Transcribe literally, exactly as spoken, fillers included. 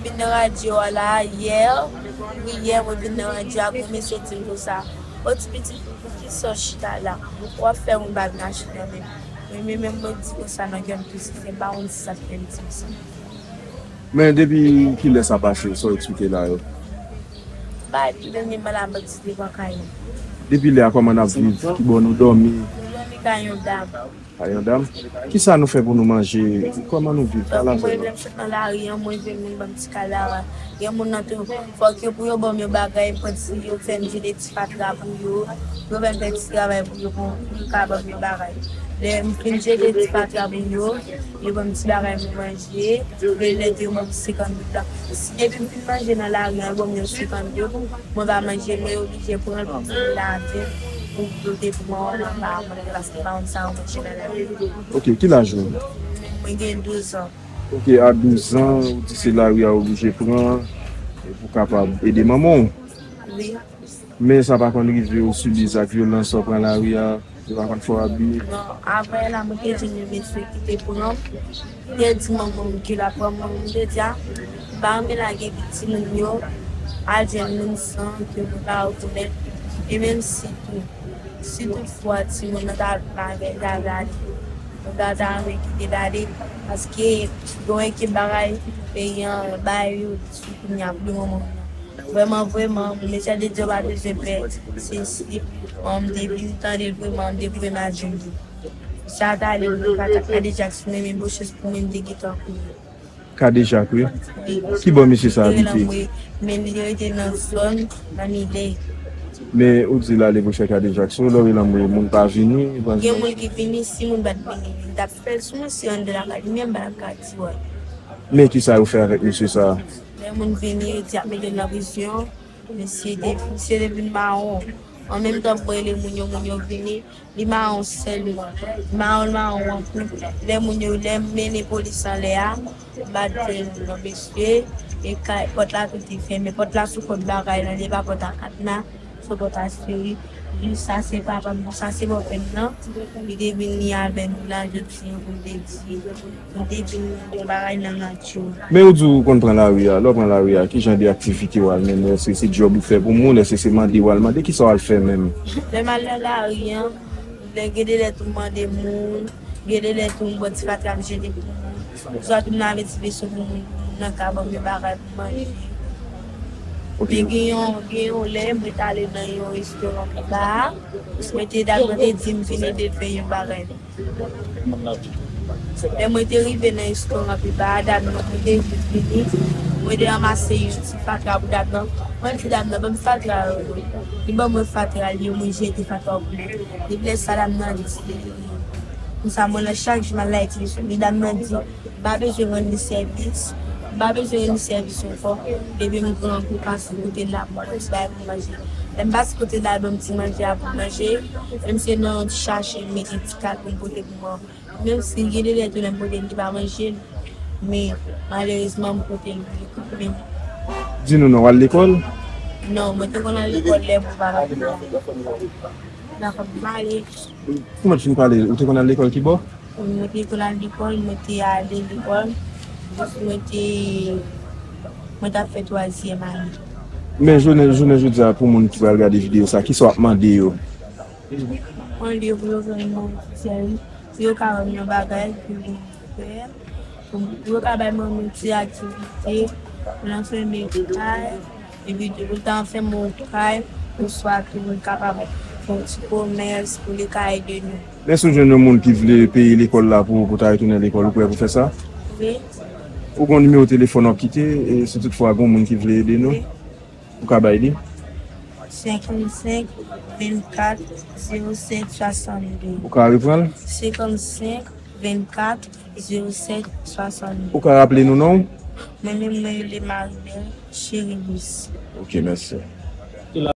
Vin nan radyo a la yè, wi, yè mwen vin nan radyo a, gon mesye di m konsa, "O ti pitit, poukisa w chita la? W ap fè moun pa vin achte nan men m." Mwen menm, mwen di konsa nan kè m tou, si se pa yon ti sa k fè m di m sa. Men depi kilè sa pase, sa w eksplike la yo? Ba, depi mwen la, mwen di devan kay mwen. Depi lè a, kòman n ap viv? Kibò nou dòmi? Nou dòmi kay yon dam. Kay yon dam? Kisa nou fè pou nou manje? Kòman nou viv? Pale avè nou. Mwen, lè m sot nan lari an, mwen rive moun ban m ti kay la. Gen moun nan tou, fòk yo pou yo ban m yon bagay, m pran ti, yo fè m jete ti fatra pou yo. Yo fè m fè ti travay pou yo, pou, pou yo ka ban m yon bagay. Lè m fin jete ti fatra pou yo, yo ban m ti bagay pou manje. Yo lè yo ban m senkant goud la. Si depi m fin manje nan lari an, yo ban m yon senkant goud, mwen pa manje, mwen oblije pran l pou m lave, pou pote pou mwen, mwen pa manje, paske pa konn sa yo manje nan lari. Ok, ki laj ou? Mwen gen douz an. Ok, a douz an, ou di se lari a ou oblije pran, e pou kapab ede manman w. Wi. Men sa pa konn rive w sibi zak vyolans, w pran lari a, yo pa konn fè w abi? Non, avè la, mwen te jwenn yon mesye ki te pran m, li te di manman m ke l ap pran m, mwen te di a, m pa renmen lage pitit moun yo, al jwenn moun san ke mwen pa rekonèt, e menm si tou, si toutfwa timoun nan ta vle avè l, ta vle ale, mwen pa ta renmen kite l ale, paske gen yon ekip bagay peyi an bay yo sou kounye a pou le moman. Vrèman, vrèman, mesye te di yo pa bezwen pè, se si, mwen, m te vin tande l, vrèman, m te vin imajine. Sa ta ale, mwen pa ta kadejak sou mwen, men bon chans pou mwen, m te gentan kouri. Kadejak, wi. Wi. Ki bò mesye sa abite? Men li rete nan zòn, nan Milè. Men ou di l ale pou fè kadejak sou, lè w rele anmwe, moun pa vini, pa gen moun ki vini, si moun pa t vini, li t ap fè l sou mwen, si anndan lakay li menm, m pa t ap ka di w. Men kisa yo fè avèk mesye sa? Lè moun vini, yo di y ap mete l nan prizon. Mesye te, mesye te vin mawon. An menm tan pou rele moun yo, moun yo vini. Li mawon sèlman. Li mawon, li mawon anpil. Lè moun yo, lè m mennen polis anlè a, m pa t jwenn non mesye. E kay, pòt la tou te fèmen. Pòt la sou kòd bagay la, li pa pòt a katna. Sou pòt a seri. Li sa se papa m, sa se bòpè m nan. Li te vin li avè nou la, jodi a pou m te di. M te vin yon bagay nan radyo. Men ou di ou konn pran lari a. Lè w pran lari a, ki jan de aktivite w al mennen? Èske se djòb ou fè pou moun? Èske se mande w al mande? Kisa w al fè menm? Lè m al nan lari an, lè gen de lè tou m mande moun, gen de lè tou m pran ti fatra m jete pou moun. Swa tou m lave ti veso pou moun, pou moun nan ka ban m yon bagay pou manje. Ok. Men gen yon, gen yon lè, mwen t ale nan yon restoran pi ba a, mwen te, dam nan te di m vin ede l fè yon bagay. Lè mwen te rive nan restoran pi ba a, dam nan, mwen te vin vini, mwen te ranmase yon ti fatra pou dam nan. Mwen di dam nan, "Ban m fatra yo." Li ban mwen fatra li yo, mwen jete fatra yo pou li. Depi lè sa, dam nan di, konsa mwen la chak jou m al la itilize. Dam nan di, M pa bezwen rann li sèvis. M pa bezwen rann li sèvis ankò. Depi m gran, pou pase kote l la, pou pase bay pou manje. Lè m pase kote l la, ban m ti manje a pou manje. Menm si se nan yon ti chache, m mete ti kat pou m pote pou mwen. Menm si gen de lè tou lè m pote l, li pa manje l. Men, malerezman, m pote l pou li kanmenm. Di nou non, w al lekòl? Non, mwen te konn al lekòl lè m pa t ap pale. Kòman w fin pale? Ou te konn al lekòl ki bò? Mwen te konn al lekòl, mwen te ale lekòl, jis mwen te, mwen t ap fè twazyèm ane. Men jounen, jounen jodi a, pou moun ki pral gade videyo sa, kisa w ap mande yo? Mande yo pou yo fè yon sèvis, pou yo ka ban m yon bagay pou mwen fè, pou, pou yo ka bay mwen yon ti aktivite, pou nan fèmen kay. Epi tou, pou l ta anfen mwen yon kay, oswa tou moun kapab fè yon ti komès pou li ka ede nou. Men si w jwenn yon moun ki vle peye lekòl la pou ou, pou w ta retounen lekòl, ou prè pou fè sa? Wi. Ou gen yon nimewo telefòn w ap kite, e si toutfwa gen yon moun ki vle ede nou, wi, ou ka bay li? Senkannsenk, vennkat, zewo sèt, swasanndez. Ou ka reprann l? Senkannsenk, vennkat, zewo sèt, swasanndez. Ou ka raple nou non w? Mwen menm, mwen rele Marie Belle Chéribus. Ok, mèsi.